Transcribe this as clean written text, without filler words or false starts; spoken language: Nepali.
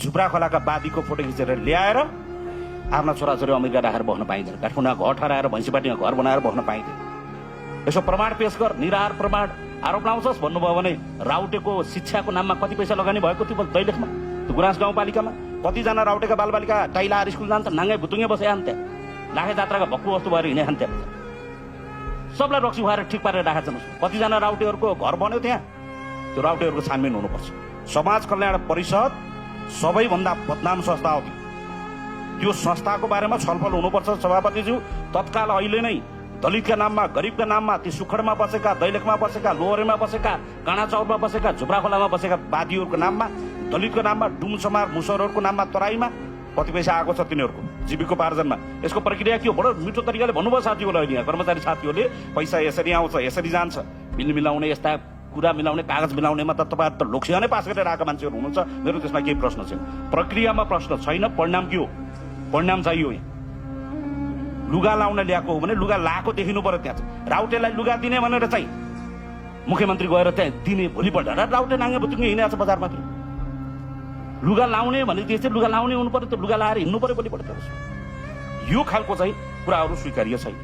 झुप्रा खोलाका बादीको फोटो खिचेर ल्याएर आफ्ना छोराछोरी अमेरिका राखेर बस्न पाइँदैन, काठमाडौँमा घर ठहराएर भैँसीपाटीमा घर बनाएर बस्न पाइँदैन। यसो प्रमाण पेश कर, निराहार प्रमाण आरोप लाउँछस् भन्नुभयो भने राउटेको शिक्षाको नाममा कति पैसा लगानी भएको थियो दैलेखमा, त्यो गुराँस गाउँपालिकामा कतिजना राउटेका बालबालिका टाइलार स्कुल जान्छ, नाङ्गे भुतुङ्गे बसे आन्थे, लाखे जात्राका भक्कु वस्तु भएर हिँडे आन्थे, सबलाई रक्सी खुवाएर ठिक पारेर राखेको छ। कतिजना राउटेहरूको घर बन्यो त्यहाँ, त्यो राउटेहरूको छानबिन हुनुपर्छ। समाज कल्याण परिषद सबैभन्दा बदनाम संस्था हो, त्यो संस्थाको बारेमा छलफल हुनुपर्छ। सभापतिज्यू, तत्काल अहिले नै दलितका नाममा, गरिबका नाममा ती सुखडमा बसेका, दैलेखमा बसेका, लोहरेमा बसेका, काँडाचौरमा बसेका, झुप्रा खोलामा बसेका वादीहरूको नाममा, दलितको नाममा, डुमसमार मुसरहरूको नाममा तराईमा कति पैसा आएको छ तिनीहरूको जीविकोपार्जनमा, यसको प्रक्रिया के हो? बडो मिठो तरिकाले भन्नुभयो साथीहरूले, अहिले यहाँ कर्मचारी साथीहरूले पैसा यसरी आउँछ यसरी जान्छ, बिल मिलाउने, यस्ता कुरा मिलाउने, कागज मिलाउनेमा त तपाईहरु त लोकसेवा नै पास गरेर आएका मान्छेहरू हुनुहुन्छ। मेरो त्यसमा केही प्रश्न छैन, प्रक्रियामा प्रश्न छैन, परिणाम के हो? परिणाम चाहियो। लुगा लाउन ल्याएको हो भने लुगा लाएको देखिनु पर्यो। त्यहाँ राउटेलाई लुगा दिने भनेर चाहिँ मुख्यमन्त्री गएर त्यहाँ दिने, भोलिपल्ट राउटे नाङ्गे भुतुङ्गे हिँडेको छ बजारमा। लुगा लाउने भने त्यसै लुगा लाउने हुनु पर्यो, त्यो लुगा लाएर हिँड्नु पर्यो भोलिपल्ट। यो खालको चाहिँ कुराहरू स्वीकार्य छैन।